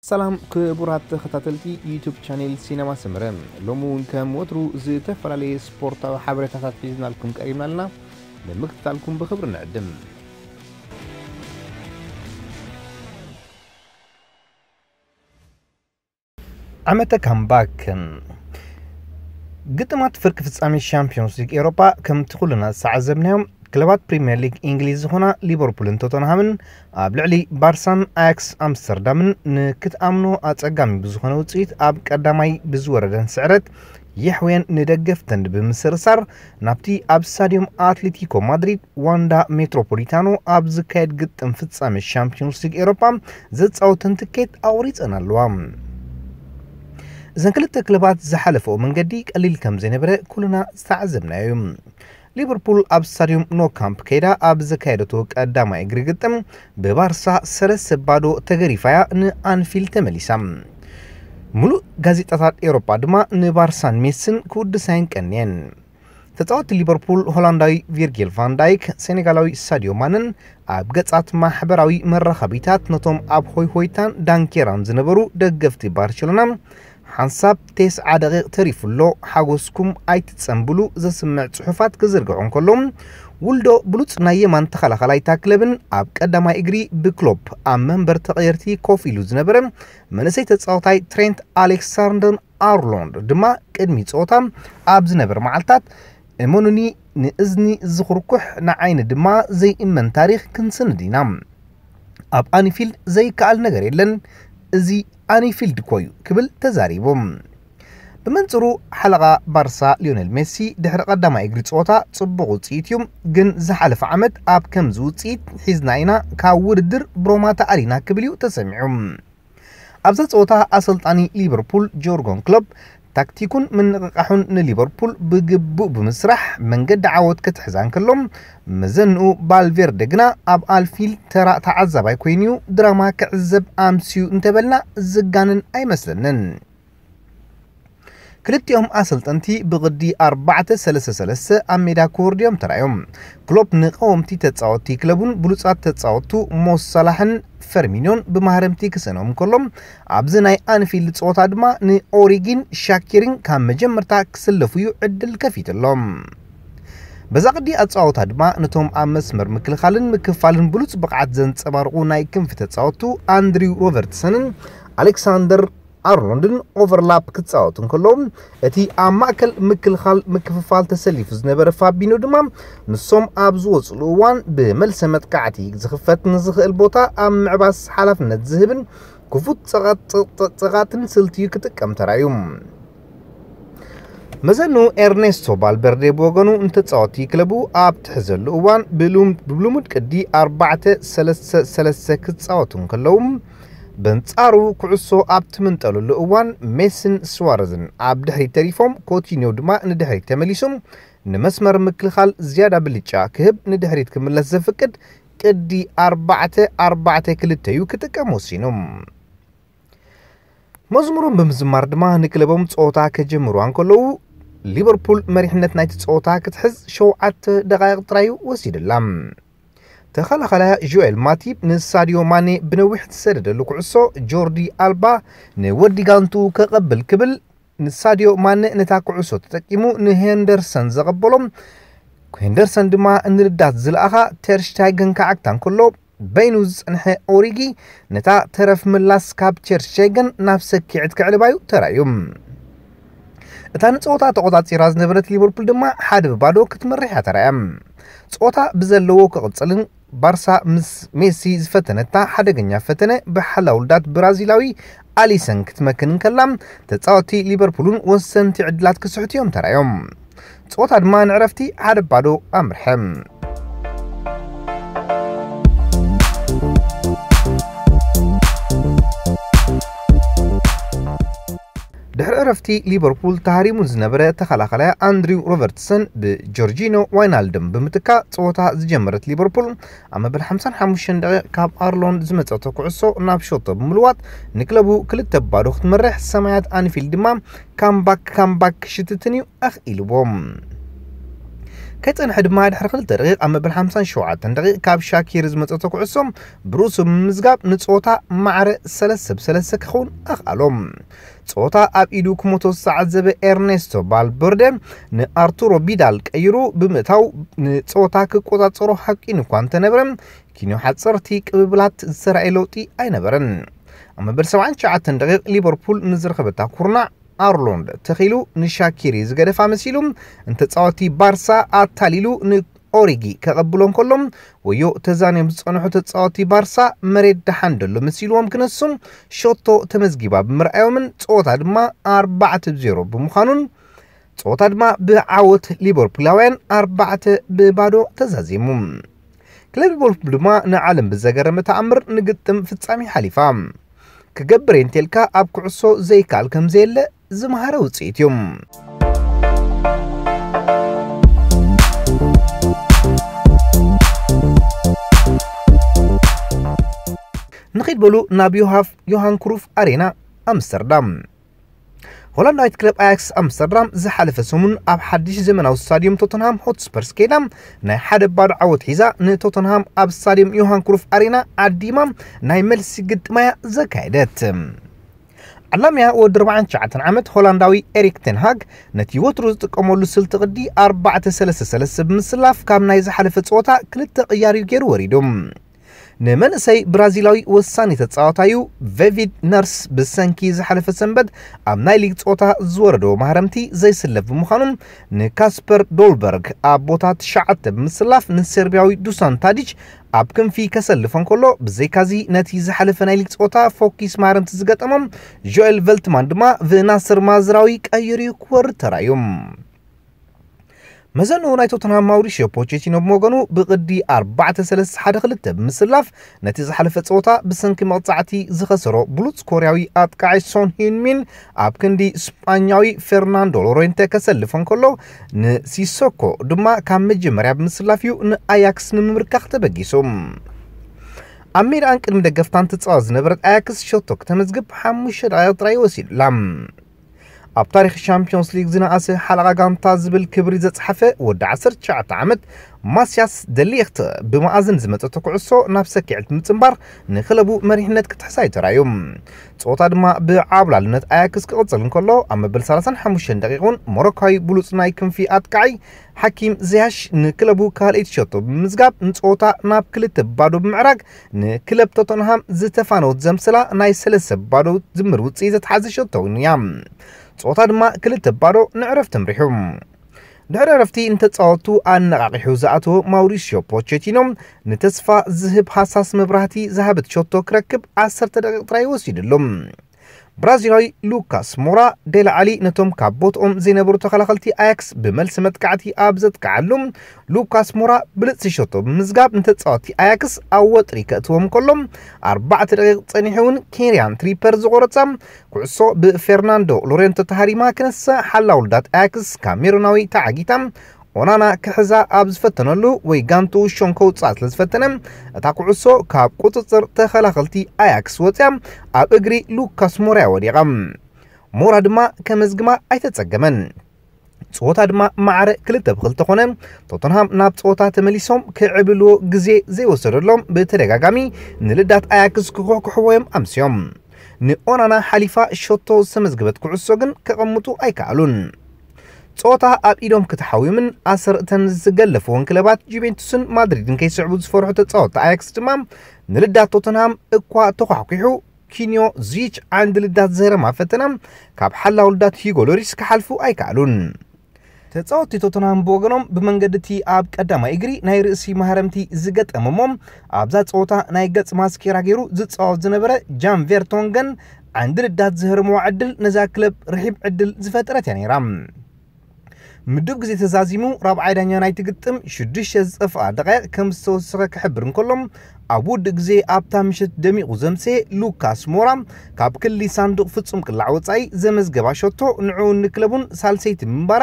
ሰላም ክቡራት ተኸታተልቲ ዩቱብ ቻኔል ሲነማ ሰመረ፣ ሎሚ እውን ከም ወትሩ ዝተፈላለየ ስፖርታዊ ሓበሬታታት ሒዝናልኩም ቀሪብና ኣለና። ንምክትታልኩም ብኽብሪ ንዕድም። ዓመተ ካምባክ። ግጥማት ፍርቂ ፍጻሜ ሻምፒዮንስ ሊግ ኤውሮጳ ከምቲ ኩልና ዝተዓዘብናዮም፣ ክለባት ፕሪምየር ሊግ እንግሊዝ ዝኾና ሊቨርፑልን ቶተንሃምን ኣብ ልዕሊ ባርሳን ኣያክስ ኣምስተርዳምን ንክትኣምኖ ኣጸጋሚ ብዝኾነ ውጽኢት ኣብ ቀዳማይ ብዝወረደን ስዕረት የሕውየን ንደገፍተን ብምስርሳር ናብቲ ኣብ ስታድዮም ኣትሌቲኮ ማድሪድ ዋንዳ ሜትሮፖሊታኖ ኣብ ዝካየድ ግጥም ፍጻሜ ሻምፒዮንስ ሊግ ኤውሮጳ ዘጻወተን ትኬት ኣቑሪጸን ኣለዋ። እዘን ክልተ ክለባት ዝሓለፈኦ መንገዲ ቀሊል ከም ዘይነበረ ኩልና ዝተዓዘብናዮ እዩ። ሊቨርፑል ኣብ ስታድዮም ኖ ካምፕ ከይዳ ኣብ ዘካየደቶ ቀዳማይ እግሪ ግጥም ብባርሳ ሰለስተ ባዶ ተገሪፋያ ንኣንፊልድ ተመሊሳ። ሙሉእ ጋዜጣታት ኤውሮጳ ድማ ንባርሳን ሜስን ክውድሳየን ቀንየን። ተጻወቲ ሊቨርፑል ሆላንዳዊ ቪርጊል ቫን ዳይክ፣ ሴኔጋላዊ ሳዲዮ ማነን ኣብ ገጻት ማሕበራዊ መራኸቢታት ነቶም ኣብ ሆይሆይታን ዳንኬራን ዝነበሩ ደገፍቲ ባርሴሎና ሓንሳብ ተስዓ ደቂቕ ተሪፉ ኣሎ፣ ሓጎስኩም ኣይትጸንብሉ ዘስምዕ ጽሑፋት ክዝርግሑ እንከሎ፣ ውልዶ ብሉጽ ናይ የማን ተኸላኸላይ እታ ክለብን ኣብ ቀዳማይ እግሪ ብክሎፕ ኣብ መንበር ተቐየርቲ ኮፍ ኢሉ ዝነበረ መንእሰይ ተጻዋታይ ትሬንት ኣሌክሳንደር ኣርሎንድ ድማ ቅድሚ ጸወታ ኣብ ዝነበር መዓልታት፣ እመኑኒ፣ ንእዝኒ ዝኹርኩሕ ንዓይኒ ድማ ዘይእመን ታሪኽ ክንስንድ ኢና። ኣብ ኣኒፊልድ ዘይከኣል ነገር የለን፣ እዚ ኣኒፊልድ እኮ እዩ ክብል ተዛሪቡ። ብመንጽሩ ሓለቓ ባርሳ ሊዮኔል ሜሲ ድሕሪ ቀዳማይ እግሪ ጸወታ ጽቡቕ ውጽኢት እዩ፣ ግን ዝሓለፈ ዓመት ኣብ ከምዚ ውጽኢት ሒዝና ኢና ካብ ውድድር ብሮማ ተኣሊና ክብል እዩ ተሰሚዑ። ኣብዛ ጸወታ ኣሰልጣኒ ሊቨርፑል ጆርጎን ክሎፕ ታክቲኩን ምንቕቓሑን ንሊቨርፑል ብግቡእ ብምስራሕ መንገዲ ዓወት ክትሕዛ እንከሎ፣ መዘንኡ ባልቬርደ ግና ኣብ ኣንፊልድ ተራ ተዓዛባይ ኮይኑ'ዩ ድራማ ክዕዘብ ኣምስዩ እንተበልና ዝጋነን ኣይመስለንን። ክልቲኦም ኣሰልጠንቲ ብቕዲ ኣርባዕተ ሰለስተ ሰለስተ ኣብ ሜዳ ክወርዱ እዮም ተራእዮም። ክሎፕ ንቀወምቲ ተጻወትቲ ክለቡን ብሉጻት ተጻወትቱ ሞ ሳላሕን ፈርሚኖን ብማህረምቲ ክሰኖም እንከሎ፣ ኣብዚ ናይ ኣንፊልድ ጸወታ ድማ ንኦሪጊን ሻኪሪን ካብ መጀመርታ ክስለፉ እዩ ዕድል ከፊቱ ኣሎ። በዛ ቅዲ ኣጸዋውታ ድማ ነቶም ኣብ መስመር ምክልኻልን ምክፋልን ብሉጽ ብቕዓት ዘንጸባርቑ ናይ ክንፊ ተጻወትቱ ኣንድሪው ሮበርትሰንን ኣሌክሳንደር ኣርኖልድን ኦቨርላፕ ክጻወቱ እንከለዉ፣ እቲ ኣብ ማእከል ምክልኻል ምክፍፋል ተሰሊፉ ዝነበረ ፋቢኖ ድማ ንሶም ኣብ ዝወጽሉ እዋን ብመልሰ መጥቃዕቲ ዝኽፈት ንዝኽእል ቦታ ኣብ ምዕባስ ሓላፍነት ዝህብን ክፉት ጸቓ-፣ ጸ-፣ ጸ-፣ ጸቓትን ስልቲ ክጥቀም ተራእዩ። መዘኑ ኤርኔስቶ ቫልቨርዴ ብወገኑ ንተጻወቲ ክለቡ ኣብ ትሕዘሉ እዋን ብሉም-፣ ብልሙድ ቅዲ ኣርባዕተ ሰለስተ ሰለስተ ክጻወቱ እንከለዉ፣ በንጻሩ ኩዕሶ ኣብ ትምንጠለሉ እዋን ሜስን ስዋረዝን ኣብ ድሕሪት ተሪፎም፣ ኮቲኒዮ ድማ ንድሕሪት ተመሊሱ ንመስመር ምክልኻል ዝያዳ ብልጫ ክህብ ንድሕሪት ክምለስ ዘፍቅድ ቅዲ ኣርባዕተ ኣርባዕተ ክልተ እዩ ክጥቀም ወሲኑ። መዝሙሮም ብምዝማር ድማ ንክለቦም ጸወታ ከጀምሩ እንከለዉ፣ ሊቨርፑል መሪሕነት ናይቲ ጸወታ ክትሕዝ ሸውዓተ ደቓይቕ ጥራይ እዩ ወሲድላ። ተኸላኸላያ ጆኤል ማቲብ ንሳዲዮ ማኔ ብነዊሕ ዝሰደደሉ ኩዕሶ ጆርዲ ኣልባ ንወዲ ጋንቱ ከቐብል ክብል ንሳዲዮ ማነ ነታ ኩዕሶ ተጠቂሙ ንሄንደርሰን ዘቐበሎ፣ ሄንደርሰን ድማ ንርዳት ዝለኣኻ ተርሽታይገን ክዓግታ እንከሎ፣ በይኑ ዝጸንሐ ኦሪጊ ነታ ተረፍ ምላስ ካብ ቸርሽቴገን ናብ ሰኪዕት ከዕልባዩ ተራእዩ። እታ ንጸወታ ተቖጻጺራ ዝነበረት ሊቨርፑል ድማ ሓደ ብባዶ ክትመርሕ እያ ተራእያ። ጸወታ ብዘለዎ ክቕጽልን ባርሳ ምስ ሜሲ ዝፈተነታ ሓደገኛ ፈተነ ብሓላውልዳት ብራዚላዊ ኣሊሰን ክትመክን እንከላ፣ ተጻወቲ ሊቨርፑልን ወሰንቲ ዕድላት ክስሕቱ እዮም ተራእዮም። ጸወታ ድማ ንዕረፍቲ ሓደ ባዶ ኣምርሐ። ድሕሪ ዕረፍቲ ሊቨርፑል ተሃሪሙ ዝነበረ ተኸላኸላይ ኣንድሪው ሮበርትሰን ብጆርጂኖ ዋይናልደም ብምትካ ጸወታ ዝጀመረት ሊቨርፑል ኣብ መበል ሓምሳን ሓሙሽተን ደቂቕ ካብ ኣርሎንድ ዝመጸቶ ኩዕሶ ናብ ሾቶ ብምልዋጥ ንክለቡ ክልተ ባዶ ክትመርሕ ሰማያት ኣንፊልድ ድማ ካምባክ ካምባክ ክሽትትን እዩ ኣኽኢልዎም። ከይጸንሐ ድማ ድሕሪ ክልተ ደቂቕ ኣብ መበል ሓምሳን ሸውዓተን ደቂቕ ካብ ሻኪሪ ዝመጸቶ ኩዕሶ ብሩሱ ብምምዝጋብ ንጸወታ ማዕረ ሰለስተ ብ ሰለስተ ክኸውን ኣኽኣሎም። ጸወታ ኣብ ኢዱ ክሞቶ ዝተዓዘበ ኤርኔስቶ ቫልቨርደ ንኣርቱሮ ቪዳል ቀይሩ ብምእታው ንጸወታ ክቆጻጸሮ ሃቂኑ እኳ እንተነበረ፣ ኪንዮ ሓጸርቲ ቅብብላት ዝተራእየ ለውጢ ኣይነበረን። ኣብ መበል ሰብዓን ትሽዓተን ደቂቕ ሊቨርፑል ንዝረኸበታ ኩርናዕ ኣርሎንድ ተኺሉ ንሻኪሪ ዝገደፋ መሲሉ፣ ንተጻወቲ ባርሳ ኣታሊሉ ንኦሪጊ ከቐብሎ እንከሎ፣ ወዮ ተዛንዮም ዝጸንሑ ተጻወቲ ባርሳ መሬት ደሓን ደሎ መሲልዎም ክነሱ ሸቶ ተመዝጊባ ብምርኣዮምን ጸወታ ድማ ኣርባዕተ ብ ዜሮ ብምዃኑን ጸወታ ድማ ብዓወት ሊቨርፑላውያን ኣርባዕተ ብ ባዶ ተዛዚሙ። ክለብ ሊቨርፑል ድማ ንዓለም ብዘገረመ ተኣምር ንግጥም ፍጻሜ ሓሊፋ። ክገብር እየ እንተልካ ኣብ ኩዕሶ ዘይከኣል ከም ዘየለ ዝመሃረ ውጽኢት እዩ። ንኺድ በሉ ናብ ዮሃፍ ዮሃን ክሩፍ ኣሬና ኣምስተርዳም። ሆላንዳዊት ክለብ ኣያክስ ኣምስተርዳም ዝሓለፈ ሰሙን ኣብ ሓድሽ ዘመናዊ ስታዲየም ቶተንሃም ሆትስፐርስ ከይዳ ናይ ሓደ ባዶ ዓወት ሒዛ ንቶተንሃም ኣብ ስታዲየም ዮሃን ክሩፍ ኣሬና ዓዲማ ናይ መልሲ ግጥማያ ዘካየደት። ዓላምያ ወዲ ኣርባዓን ትሽዓተን ዓመት ሆላንዳዊ ኤሪክ ቴንሃግ ነቲ ወትሩ ዝጥቀመሉ ስልቲ ቅዲ ኣርባዕተ ሰለስተ ሰለስተ ብምስላፍ ካብ ናይ ዝሓለፈ ጸወታ ክልተ ቅያር እዩ ገይሩ ወሪዱ። ንመንእሰይ ብራዚላዊ ወሳኒ ተጻዋታይ እዩ። ቬቪድ ነርስ ብሰንኪ ዝሓለፈ ሰንበት ኣብ ናይ ሊግ ጸወታ ዝወረዶ ማህረምቲ ዘይስለፍ ብምዃኑ ንካስፐር ዶልበርግ ኣብ ቦታ ትሽዓተ ብምስላፍ ንሰርቢያዊ ዱሳን ታዲች ኣብ ክንፊ ከሰልፎ እንከሎ፣ ብዘይካዚ ነቲ ዝሓለፈ ናይ ሊግ ጸወታ ፎኪስ ማህረምቲ ዝገጠሞም ጆኤል ቨልትማን ድማ ብናስር ማዝራዊ ቀይሩ ክወርድ ተራእዩ። መዘንኡ ናይ ቶተንሃም ማውሪሽዮ ፖቼቲኖ ብወገኑ ብቕዲ ኣርባዕተ ሰለስተ ሓደ ክልተ ብምስላፍ ነቲ ዝሓለፈ ጸወታ ብሰንኪ መቕጻዕቲ ዝኸሰሮ ብሉጽ ኮርያዊ ኣጥቃዒ ሶን ሂንሚን ኣብ ክንዲ ስጳኛዊ ፌርናንዶ ሎሬንተ ከሰልፎ እንከሎ ንሲሶኮ ድማ ካብ መጀመርያ ብምስላፍ እዩ ንኣያክስ ንምምርካኽ ተበጊሱ። ኣብ ሜዳኣን ቅድሚ ደገፍታን ትጻወት ዝነበረት ኣያክስ ሸቶ ክተመዝግብ ሓሙሽተ ደቂቕ ጥራይ ወሲዱላ። ኣብ ታሪኽ ሻምፒዮንስ ሊግ ዝነኣሰ ሓለቓ ጋንታ ዝብል ክብሪ ዘጽሓፈ ወዲ ዓሰርተ ትሽዓተ ዓመት ማስያስ ደሊኽት ብመኣዝን ዝመጸቶ ኩዕሶ ናብ ሰኪዐት ምጽንባር ንክለቡ መሪሕነት ክትሕሳ እዩ ተራእዩ። ጸወታ ድማ ብዓብላልነት ኣያክስ ክቕጽል እንከሎ፣ ኣብ መበል ሰላሳን ሓሙሽተን ደቂቕ እውን ሞሮካዊ ብሉጽ ናይ ክንፊ ኣጥቃዒ ሓኪም ዘያሽ ንክለቡ ካልኣይቲ ሸቶ ብምምዝጋብ ንጸወታ ናብ ክልተ ባዶ ብምዕራግ ንክለብ ቶተንሃም ዝተፋነወት ዘምስላ ናይ ሰለስተ ባዶ ዝምር ውጽኢት ዘትሓዘ ሸቶ እውን እያ። ጸወታ ድማ ክልተ ባዶ ንዕረፍቲ ኣምሪሑ። ድሕሪ ዕረፍቲ ንተጻወቱ ኣነቓቒሑ ዝኣተወ ማውሪሲዮ ፖቼቲኖ ንተስፋ ዝህብ ሃሳስ መብራህቲ ዝሃበት ሸቶ ክረክብ ዓሰርተ ደቂቕ ጥራይ ወሲድሉ። ብራዚላዊ ሉካስ ሞራ ደላዓሊ ነቶም ካብ ቦትኦም ዘይነበሩ ተኸላኸልቲ ኣያክስ ብመልሲ መጥቃዕቲ ኣብ ዘጥቃዓሉ፣ ሉካስ ሞራ ብልጽቲ ሸቶ ብምዝጋብ ንተጻወቲ ኣያክስ ኣብ ወጥሪ ከእትዎም ከሎ፣ ኣርባዕተ ደቂቕ ጸኒሑ እውን ኬርያን ትሪፐር ዝቖረጻ ኩዕሶ ብፌርናንዶ ሎሬንቶ ተሃሪማ ክነሳ ሓላው ልዳት ኣያክስ ካሜሩናዊ ተዓጊታ ኦናና ክሕዛ ኣብ ዝፈተነሉ ወይ ጋንቱ ሸንኮ ውጻእ ስለ ዝፈተነ፣ እታ ኩዕሶ ካብ ቁጽጽር ተኸላኸልቲ ኣያክስ ወጽያ ኣብ እግሪ ሉካስ ሞራ ወዲቓ። ሞራ ድማ ከመዝግማ ኣይተጸገመን። ጸወታ ድማ ማዕረ ክልተ ብ ክልተ ኮነ። ቶተንሃም ናብ ጸወታ ተመሊሶም ክዕብልዎ ግዜ ዘይወሰደሎም ብተደጋጋሚ ንልዳት ኣያክስ ክኹሕኩሕዎ እዮም ኣምስዮም። ንኦናና ሓሊፋ ሸቶ ዝተመዝገበት ኩዕሶ ግን ከቐምጡ ኣይከኣሉን። ጸወታ ኣብ ኢዶም ክትሓውዩምን ኣሰር እተን ዝገለፍዎን ክለባት ጁቬንቱስን ማድሪድን ከይስዕቡ ዝፈርሑ ተጻወትቲ ኣያክስ ድማ ንልዳት ቶተንሃም እኳ ተኳሕኲሑ፣ ኪንዮ ዚች ዓንዲ ልዳት ዘረማ ፈተና ካብ ሓላው ልዳት ሂጎ ሎሪስ ክሓልፉ ኣይከኣሉን። ተጻወትቲ ቶተንሃም ብወገኖም ብመንገዲ እቲ ኣብ ቀዳማይ እግሪ ናይ ርእሲ ማህረምቲ ዝገጠመሞም ኣብዛ ጸወታ ናይ ገጽ ማስኬራ ገይሩ ዝጻወት ዝነበረ ጃን ቬርቶንገን ዓንዲ ልዳት ዝህርምዋ ዕድል ነዛ ክለብ ርሒብ ዕድል ዝፈጠረት እያ ነይራ። ምዱብ ግዜ ተዛዚሙ ራብዓይ ዳኛ ናይቲ ግጥም ሽዱሽተ ዝጠፍኣ ደቃይቕ ከም ዝተወሰኸ ክሕብር እንከሎ፣ ኣብ ውድእ ግዜ ኣብታ ምሸት ደሚቑ ዘምሰየ ሉካስ ሞራ ካብ ክሊ ሳንዱቕ ፍጹም ቅላዕ ወጻኢ ዘመዝገባ ሸቶ ንዕኡን ንክለቡን ሳልሰይቲ ምንባራ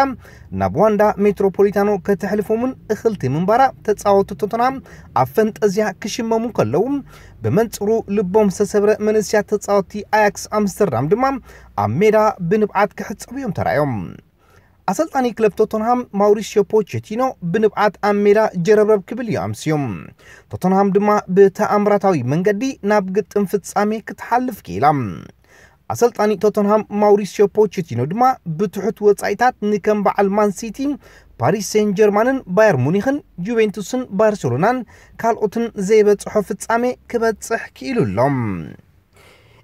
ናብ ዋንዳ ሜትሮፖሊታኖ ከተሕልፎምን እኽልቲ ምንባራ ተጻወትቲ ቶተንሃም ኣብ ፈንጠዝያ ክሽመሙ ከለዉ፣ ብመንጽሩ ልቦም ዝተሰብረ መንእስያት ተጻወትቲ ኣያክስ ኣምስተርዳም ድማ ኣብ ሜዳ ብንብዓት ክሕጸቡ እዮም ተራእዮም። ኣሰልጣኒ ክለብ ቶተንሃም ማውሪሲዮ ፖቼቲኖ ብንብዓት ኣብ ሜዳ ጀረብረብ ክብል እዩ ኣምስዩ። ቶተንሃም ድማ ብተኣምራታዊ መንገዲ ናብ ግጥም ፍጻሜ ክትሓልፍ ክኢላ። ኣሰልጣኒ ቶተንሃም ማውሪሲዮ ፖቼቲኖ ድማ ብትሑት ወጻኢታት ንከም በዓል ማን ሲቲ፣ ፓሪስ ሴን ጀርማንን ባየር ሙኒኽን ጁቬንቱስን ባርሴሎናን ካልኦትን ዘይበጽሖ ፍጻሜ ክበጽሕ ክኢሉ ኣሎ።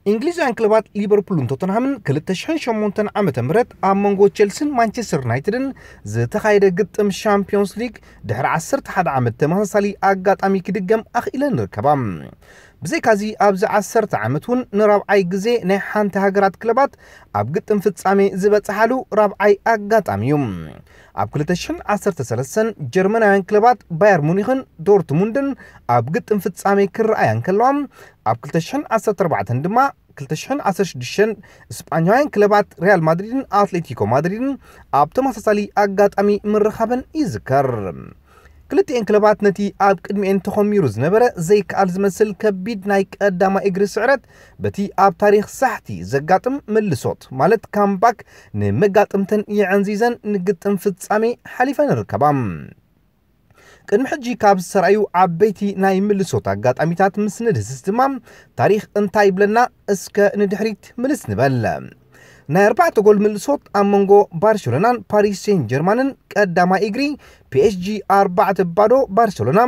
እንግሊዛውያን ክለባት ሊቨርፑልን ቶተንሃምን ክልተ ሽሕን ሸሞንተን ዓመተ ምህረት ኣብ መንጎ ቸልሲን ማንቸስተር ዩናይትድን ዝተኻየደ ግጥም ሻምፒዮንስ ሊግ ድሕሪ ዓሰርተ ሓደ ዓመት ተመሳሳሊ ኣጋጣሚ ክድገም ኣኽኢለን ይርከባ። ብዘይካዚ ኣብዚ ዓሰርተ ዓመት እውን ንራብዓይ ግዜ ናይ ሓንቲ ሃገራት ክለባት ኣብ ግጥም ፍጻሜ ዝበጽሓሉ ራብዓይ ኣጋጣሚ እዩ። ኣብ ክልተ ሽሕን ዓሰርተ ሰለስተን ጀርመናውያን ክለባት ባየር ሙኒኽን ዶርትሙንድን ኣብ ግጥም ፍጻሜ ክረኣያ እንከለዋ፣ ኣብ ክልተ ሽሕን ዓሰርተ ኣርባዕተን ድማ ክልተ ሽሕን ዓሰርተ ሽዱሽተን ስጳኛውያን ክለባት ሪያል ማድሪድን ኣትሌቲኮ ማድሪድን ኣብ ተመሳሳሊ ኣጋጣሚ ምርኻበን ይዝከር። ክልቲኤን ክለባት ነቲ ኣብ ቅድሚኤን ተኾሚሩ ዝነበረ ዘይከኣል ዝመስል ከቢድ ናይ ቀዳማይ እግሪ ስዕረት በቲ ኣብ ታሪኽ ሳሕቲ ዘጋጥም ምልሶት ማለት ካምባክ ንመጋጥምተን የዐንዚዘን ንግጥም ፍጻሜ ሓሊፈን ይርከባ። ቅድሚ ሕጂ ካብ ዝተራእዩ ዓበይቲ ናይ ምልሶት ኣጋጣሚታት ምስ ንድህስስ ድማ ታሪኽ እንታይ ይብለና? እስከ ንድሕሪት ምልስ ንበል። ናይ ኣርባዕተ ጎል ምልሶት ኣብ መንጎ ባርሴሎናን ፓሪስ ሴን ጀርማንን ቀዳማይ እግሪ ፒኤስጂ ኣርባዕተ ባዶ ባርሴሎና፣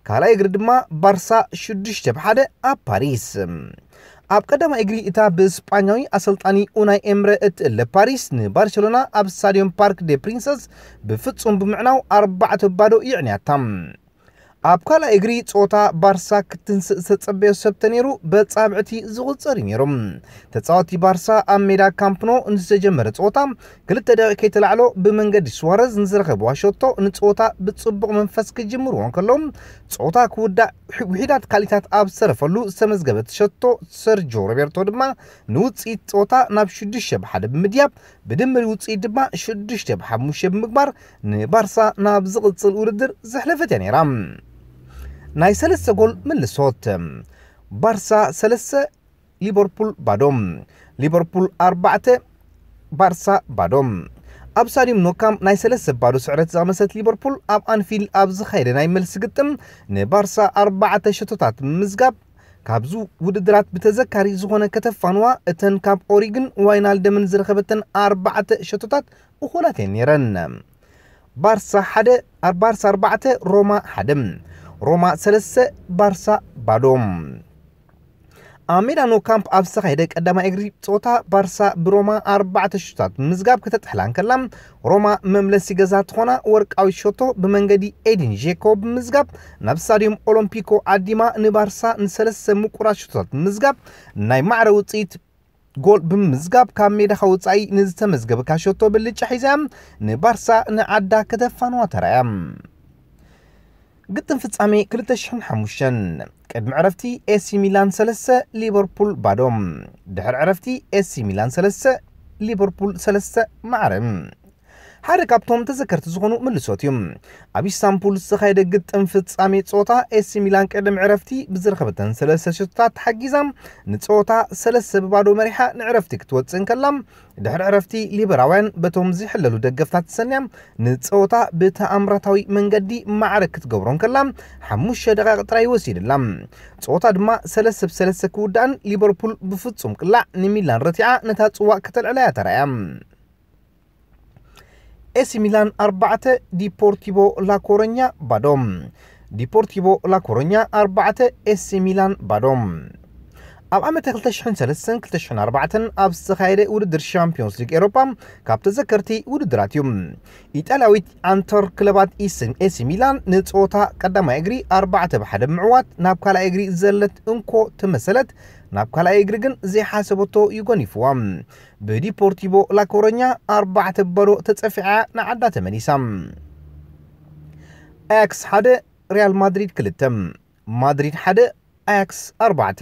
ካልኣይ እግሪ ድማ ባርሳ ሽዱሽተ ብሓደ ኣብ ፓሪስ። ኣብ ቀዳማይ እግሪ እታ ብስጳኛዊ ኣሰልጣኒ ኡናይ ኤምረ እትእለ ፓሪስ ንባርሴሎና ኣብ ስታዲየም ፓርክ ዴ ፕሪንሰስ ብፍጹም ብምዕናው ኣርባዕተ ባዶ ይዕንያታ። ኣብ ካልኣይ እግሪ ጸወታ ባርሳ ክትንስእ ዝተጸበዮ ሰብ ተነይሩ በጻብዕቲ ዝቑጸር እዩ ነይሩ። ተጻወቲ ባርሳ ኣብ ሜዳ ካምፕኖ ንዝተጀመረ ጸወታ ክልተ ደቂቕ ከይተላዕሎ ብመንገዲ ሱዋረዝ ንዝረኸብዋ ሸቶ ንጸወታ ብጽቡቕ መንፈስ ክጅምርዎ እንከለዉ ጸወታ ክውዳእ ውሒዳት ካልኢታት ኣብ ዝተረፈሉ ዝተመዝገበት ሸቶ ሰርጆ ሮቤርቶ ድማ ንውጽኢት ጸወታ ናብ ሽዱሽተ ብሓደ ብምድያብ ብድምር ውጽኢት ድማ ሽዱሽተ ብሓሙሽተ ብምግባር ንባርሳ ናብ ዝቕጽል ውድድር ዘሕለፈት እያ ነይራ። ናይ ሰለስተ ጎል ምልሶት ባርሳ ሰለስተ ሊቨርፑል ባዶ። ሊቨርፑል ኣርባዕተ ባርሳ ባዶ። ኣብ ስታዲየም ኖካምፕ ናይ ሰለስተ ባዶ ስዕረት ዝቐመሰት ሊቨርፑል ኣብ ኣንፊልድ ኣብ ዝኻየደ ናይ መልሲ ግጥም ንባርሳ ኣርባዕተ ሸቶታት ብምምዝጋብ ካብዚ ውድድራት ብተዘካሪ ዝኾነ ከተፋንዋ እተን ካብ ኦሪግን ዋይናልደምን ዝረኸበተን ኣርባዕተ ሸቶታት እኹላት እየን ነይረን። ባርሳ ሓደ፣ ባርሳ ኣርባዕተ ሮማ ሓደ። ሮማ ሰለስተ ባርሳ ባዶ። ኣብ ሜዳ ኖካምፕ ኣብ ዝተኻየደ ቀዳማይ እግሪ ጸወታ ባርሳ ብሮማ ኣርባዕተ ሽቶታት ብምምዝጋብ ከተጥሕላ እንከላ ሮማ መምለሲ ገዛ ትኾና ወርቃዊት ሸቶ ብመንገዲ ኤዲን ዤኮ ብምምዝጋብ ናብ ስታዲየም ኦሎምፒኮ ዓዲማ ንባርሳ ንሰለስተ ምቁራት ሸቶታት ብምምዝጋብ ናይ ማዕረ ውፅኢት ጎል ብምምዝጋብ ካብ ሜዳኻ ወፃኢ ንዝተመዝገበካ ሸቶ ብልጫ ሒዛ ንባርሳ ንዓዳ ከተፋንዋ ተራእያ። ግጥም ፍጻሜ ክልተ ሽሕን ሓሙሽተን ቅድሚ ዕረፍቲ ኤሲ ሚላን ሰለስተ ሊቨርፑል ባዶ። ድሕሪ ዕረፍቲ ኤሲ ሚላን ሰለስተ ሊቨርፑል ሰለስተ ማዕረ። ሓደ ካብቶም ተዘከርቲ ዝኾኑ ምልሶት እዩ። ኣብ ኢስታንቡል ዝተኻየደ ግጥም ፍጻሜ ጸወታ ኤሲ ሚላን ቅድሚ ዕረፍቲ ብዝረኸበተን ሰለስተ ሸቶታት ተሓጊዛ ንጸወታ ሰለስተ ብባዶ መሪሓ ንዕረፍቲ ክትወጽእ እንከላ ድሕሪ ዕረፍቲ ሊበራውያን በቶም ዝሕለሉ ደገፍታት ተሰንያ ንጸወታ ብተኣምራታዊ መንገዲ ማዕረ ክትገብሮ እንከላ ሓሙሽተ ደቃይቕ ጥራይ ወሲድላ። ጸወታ ድማ ሰለስተ ብሰለስተ ክውዳእን ሊቨርፑል ብፍጹም ቅላዕ ንሚላን ረቲዓ ነታ ጽዋእ ከተልዕላ እያ ተራእያ። ኤሲ ሚላን ኣርባዕተ ዲፖርቲቮ ላኮረኛ ባዶ። ዲፖርቲቮ ላኮረኛ ኣርባዕተ ኤሲ ሚላን ባዶ። ኣብ ዓመተ ክልተ ሽሕን ሰለስተን ክልተ ሽሕን ኣርባዕተን ኣብ ዝተኻየደ ውድድር ሻምፒዮንስ ሊግ ኤሮፓ ካብ ተዘከርቲ ውድድራት እዩ። ኢጣልያዊት ኣንተር ክለባት ኢስ-፣ ኤሲ ሚላን ንጸወታ ቀዳማይ እግሪ ኣርባዕተ ብሓደ ብምዕዋት ናብ ካልኣይ እግሪ ዘለት እንኮ ተመሰለት፣ ናብ ካልኣይ እግሪ ግን ዘይሓሰበቶ ይጎኒፍዋ። ብዲፖርቲቮ ላኮረኛ ኣርባዕተ በሮ ተጸፊዓ ንዓዳ ተመሊሳ። ኣያክስ ሓደ፣ ሪያል ማድሪድ ክልተ። ማድሪድ ሓደ፣ ኣያክስ ኣርባዕተ።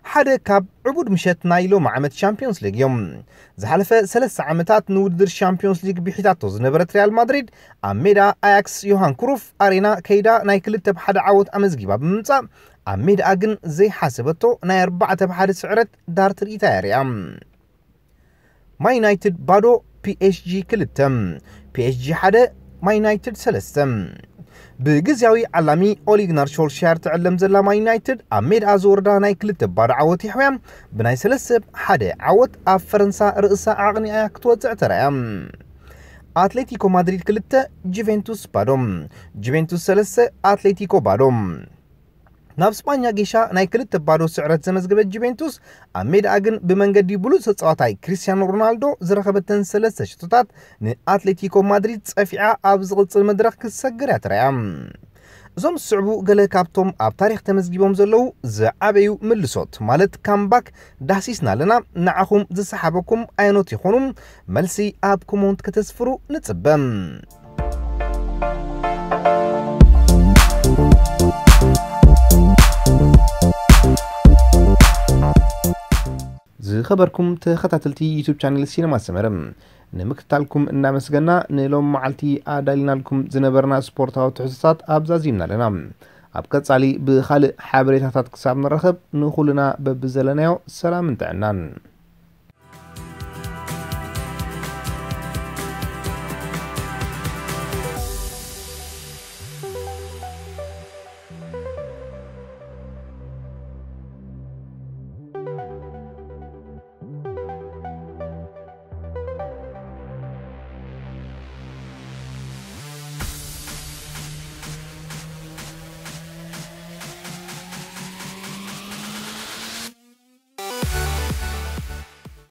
ሓደ ካብ ዕቡድ ምሸት ናይ ሎሚ ዓመት ሻምፒዮንስ ሊግ እዮም። ዝሓለፈ ሰለስተ ዓመታት ንውድድር ሻምፒዮንስ ሊግ ብሒታቶ ዝነበረት ሪያል ማድሪድ ኣብ ሜዳ ኣያክስ ዮሃን ክሩፍ ኣሬና ከይዳ ናይ ክልተ ብሓደ ዓወት ኣመዝጊባ ብምምጻእ ኣብ ሜዳኣ ግን ዘይሓሰበቶ ናይ ኣርባዕተ ብሓደ ስዕረት ዳር ትርኢታ እያ ሪኣ። ማን ዩናይትድ ባዶ፣ ፒኤስጂ ክልተ፣ ፒኤስጂ ሓደ፣ ማን ዩናይትድ ሰለስተ። ብግዝያዊ ዓላሚ ኦሊግናር ሾልሻየር ትዕለም ዘላ ማን ዩናይትድ ኣብ ሜዳ ዝወርዳ ናይ ክልተ ባዶ ዓወት ይሕውያ ብናይ ሰለስተ ሓደ ዓወት ኣብ ፈረንሳ ርእሳ ዓቕኒኣ ክትወፅዕ ተራእያ። ኣትሌቲኮ ማድሪድ ክልተ፣ ጁቬንቱስ ባዶ። ጁቬንቱስ ሰለስተ፣ ኣትሌቲኮ ባዶ። ናብ ስጳኛ ጌሻ ናይ ክልተ ባዶ ስዕረት ዘመዝገበት ጁቬንቱስ ኣብ ሜዳኣ ግን ብመንገዲ ብሉፅ ተፃዋታይ ክሪስቲያኖ ሮናልዶ ዝረኸበተን ሰለስተ ሽቶታት ንኣትሌቲኮ ማድሪድ ፀፊዓ ኣብ ዝቕፅል መድረኽ ክትሰግር እያ ተራእያ። እዞም ዝስዕቡ ገለ ካብቶም ኣብ ታሪኽ ተመዝጊቦም ዘለዉ ዝዓበዩ ምልሶት ማለት ካምባክ ዳህሲስና ኣለና። ንዓኹም ዝሰሓበኩም ኣየኖት ይኾኑ? መልሲ ኣብ ኮመንት ከተስፍሩ ንፅበ። ዝኸበርኩም ተኸታተልቲ ዩቱብ ቻነል ሲነማ ሰመረ፣ ንምክትታልኩም እናመስገና ንሎም መዓልቲ ኣዳሊናልኩም ዝነበርና ስፖርታዊ ትሕዝቶታት ኣብዛዚምና ኣለና። ኣብ ቀጻሊ ብኻልእ ሓበሬታታት ክሳብ ንረኸብ ንኹልና በብዘለናዮ ሰላምን ጥዕናን።